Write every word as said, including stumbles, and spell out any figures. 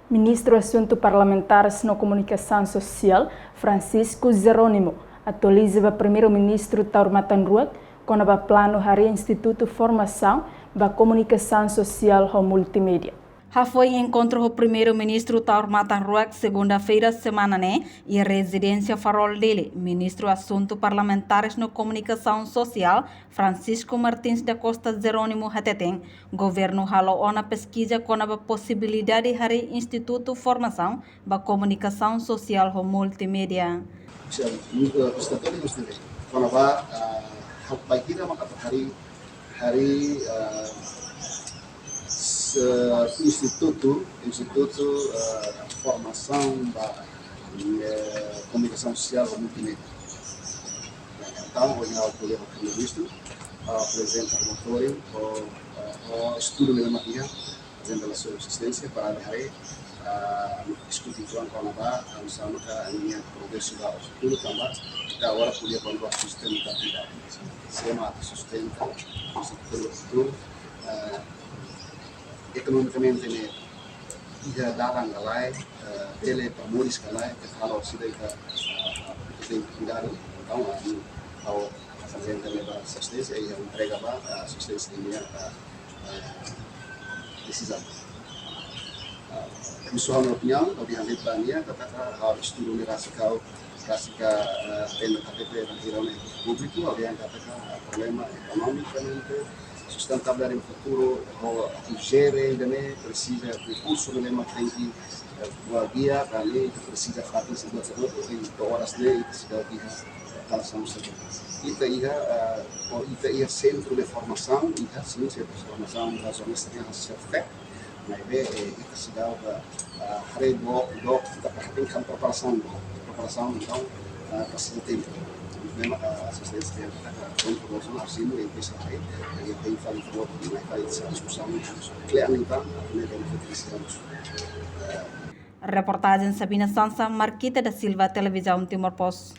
Ministru Asuntu Parlamentares no Komunikasaun Sosiál, Francisco Jerónimo, atualiza ba Primeiru-Ministru Taur Matan Ruak kona-ba planu harii Institutu Formasaun ba Komunikasaun Sosiál ho Multimédia. Hafoin enkontru ho Primeiru-Ministru Taur Matan Ruak, segunda-feira semana ne'e, iha rezidénsia Farol, Dili, Ministru Asuntu Parlamentares no Komunikasaun Sosiál, Francisco Martins da Costa Jerónimo, hateten governu halo ona peskiza kona-ba posibilidade harii Institutu Formasaun ba Komunikasaun Sosiál ho Multimédia. Sosiál, eh, konstatadu mesti kona-ba, ah, hal baikira maka harii, harii, ah, se-, institutu, institutu, ah, formasaun ba, eh, komunikasaun sosiál ho multimédia. Entaun, ohin ha'u ko'alia ho Primeiru-Ministru, ah, aprezenta relatóriu, ho, ah, ho estudu ne'ebé mak iha, aprezenta la sua existénsia para haree, ah, diskute uitoan kona-ba, ah, oinsá maka ami-nia progresu ba futuru tanba, ita agora ko'alia kona-ba sustentabilidade. Se ema atu sustenta, futuru, futuru, ah, ekonomikamente ne'e iha dalan ka lae, eh, bele para moris ka lae, ita halo sida ita, eh, ita tenke kuidadu, entaun, ah, ha'u aprezenta ne'e ba Sua Exelénsia, i ha'u entrega ba, eh, Sua Exelénsia ninia, eh, eh, desizaun. Eh, pesoál nia opiniaun, ha'u dehan de'it ba nia, katak ha'u estudu ne'e rasik ha'u, rasik, eh, tenda K T P, bainhira ne'e públiku, ha'u dehan katak, eh, problema ekonomikamente, sustentabilidade no futuru, ho atu jere ida-ne'e presiza rekursu ne'ebé mak tenke, eh, buat di'ak, ami presiza fatin sebuah sebuah, entaun oras ne'e ita seidauk iha, eh, kalasaun sira. Ita iha, eh, ho ita iha sentru de formasaun, iha, sin, sentru de formasaun, da zona sira, sira fek, maibé, eh, ita seidauk, eh, haree dook, dook, ita haree kan preparasaun, preparasaun, entaun, eh, presiza tempu. Memang, eh, Sua Exelénsia, eh, prontu, nós não asinu, eh, bisa haree, eh, tem fali, tem fali, diskusaun, kle'an, entaun, ne'e, benefitu, eh, Reportajen Sabina Sansa, Marquita da Silva, Televizaun Timor Post.